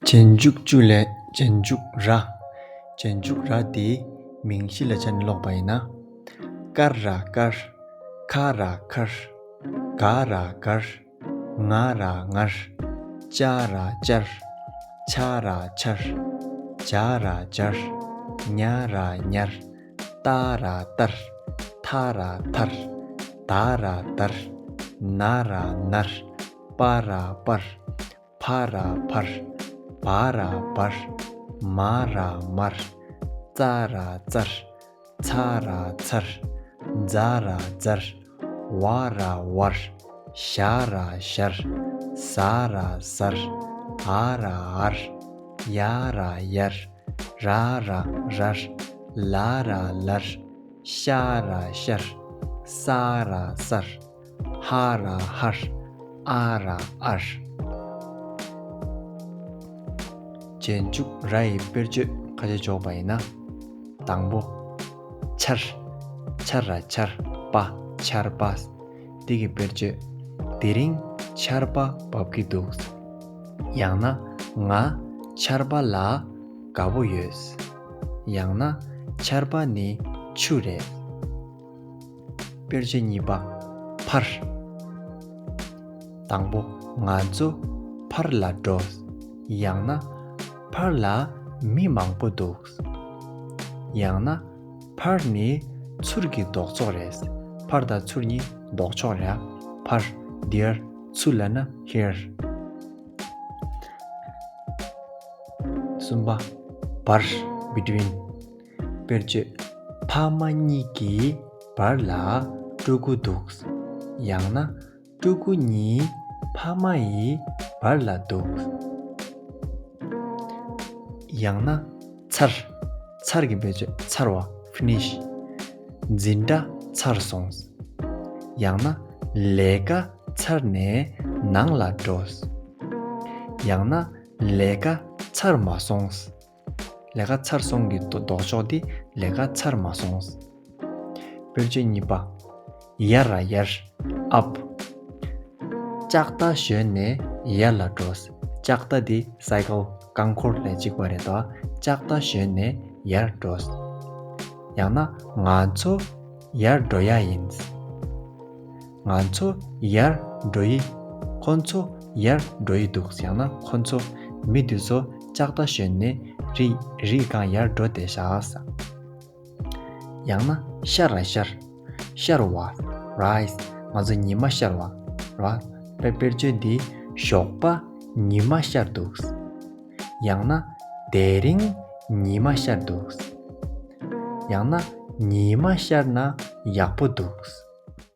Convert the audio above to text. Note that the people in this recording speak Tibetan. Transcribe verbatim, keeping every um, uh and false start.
རྗེས་འཇུག་བཅུ་ལས་རྗེས་འཇུག་ར། རྗེས་འཇུག་ར་དེ་མིང་གཞི་ལ་ཆ་ནས་ཀློག་པ་ཡིན་ན། ཀར་ར་ཀར། ཁ་ར་ཁར། ག་ར་གར། ང་ར་ངར། ཅ་ར་ཅར། ཆ་ར་ཆར། ཇ་ར་ཇར། ཉ་ར་ཉར། ཏ་ར་ཏར། ཐ་ར་ཐར། ད་ར་དར། ན་ར་ནར། པ་ར་པར། ཕ་ར་ཕར། བ་ར་བར། མ་ར་མར། ཙ་ར་ཙར། ཚ་ར་ཚར། ཛ་ར་ཛར། ཝ་ར་ཝར། ཞ་ར་ཞར། ཟ་ར་ཟར། འ་ར་འར། ཡ་ར་ཡར། ར་ར་རར། ལ་ར་ལར། ཤ་ར་ཤར། ས་ར་སར། ཧ་ར་ཧར། ཨ་ར་ཨར། རྗེས་འཇུག་ར་ཡི་དཔེར་བརྗོད་ཁ་ཤས་འཇོག་པ་ཡིན་ན། དང་པོ། ཆར། ཆ་ར་ཆར། པ། ཆར་པ། འདི་གི་དཔེར་བརྗོད། དེ་རིང་ཆར་པ་འབབ་ཀྱི་འདུག་ཡང་ན། ང་ཆར་པ་ལ་དགའ་པོ་ཡོད། ཡང་ན། ཆར་པ་ནི་ཆུ་རེད། དཔེར་བརྗོད་གཉིས་པ། ཕར། དང་པོ། ང་ཚོ་ཕར་ལ་འགྲོ། ཡང་ན། ཕར་ལ་མི་མང་པོ་འདུག་ཡང་ན། ཕར་ནི་ཚུར་གྱི་ལྡོག་ཕྱོགས་རེད། ཕར་དང་ཚུར་གཉིས་ལྡོག་ཕྱོགས་རེད། ཕར། there། ཚུར་ལབ་ན་here། གསུམ་པ། བར། between། དཔེར་བརྗོད། ཕ་མ་གཉིས་ཀྱི་བར་ལ་ཕྲུ་གུ་འདུག་ཡང་ན། ཕྲུ་གུ་གཉིས་ཕ་མ་ཡི་བར་ལ་འདུག་ཡང་ན། ཚར། ཚར་གྱི་དཔེར་བརྗོད། ཚར་བ། finish། འཛིན་གྲྭ་ཚར་སོང་། ཡང་ན། ལས་ཀ་ཚར་ནས་ནང་ལ་འགྲོ། ཡང་ན། ལས་ཀ་ཚར་མ་སོང་། ལས་ཀ་ཚར་སོང་གི་ལྡོག་ཕྱོགས་དེ་ལས་ཀ་ཚར་མ་སོང་། དཔེར་བརྗོད་གཉིས་པ། ཡར་ར་ཡར། up། ལྕགས་རྟ་ཞོན་ནས་ཡར་ལ་འགྲོ། ལྕགས་རྟ་དེ་cycle། རྐང་འཁོར་ལ་གཅིག་པ་རེད་དོ། ལྕགས་རྟ་ཞོན་ནས་ཡར་འགྲོ། ཡང་ན། ང་ཚོ་ཡར་འགྲོ་ཡ་ཡིན། ང་ཚོ་ཡར་འགྲོ་ཡི། ཁོ་ཚོ་ཡར་འགྲོ་ཡི་འདུག་ཡང་ན། ཁོ་ཚོ་མི་དེ་ཚོ་ལྕགས་རྟ་ཞོན་ནས་རི་རི་སྒང་ཡར་འགྲོ་བསྡད་ཤག་ཡང་ན། ཤར་ར་ཤར། ཤར་བ། rise། ང་ཚོ་ཉི་མ་ཤར་བ། ར། དཔེར་བརྗོད་འདི། ཞོགས་པ་ཉི་མ་ཤར་འདུག་ཡང་ན། དེ་རིང་ཉི་མ་ཤར་འདུག་ཡང་ན། ཉི་མ་ཤར་ན་ཡག་པོ་འདུག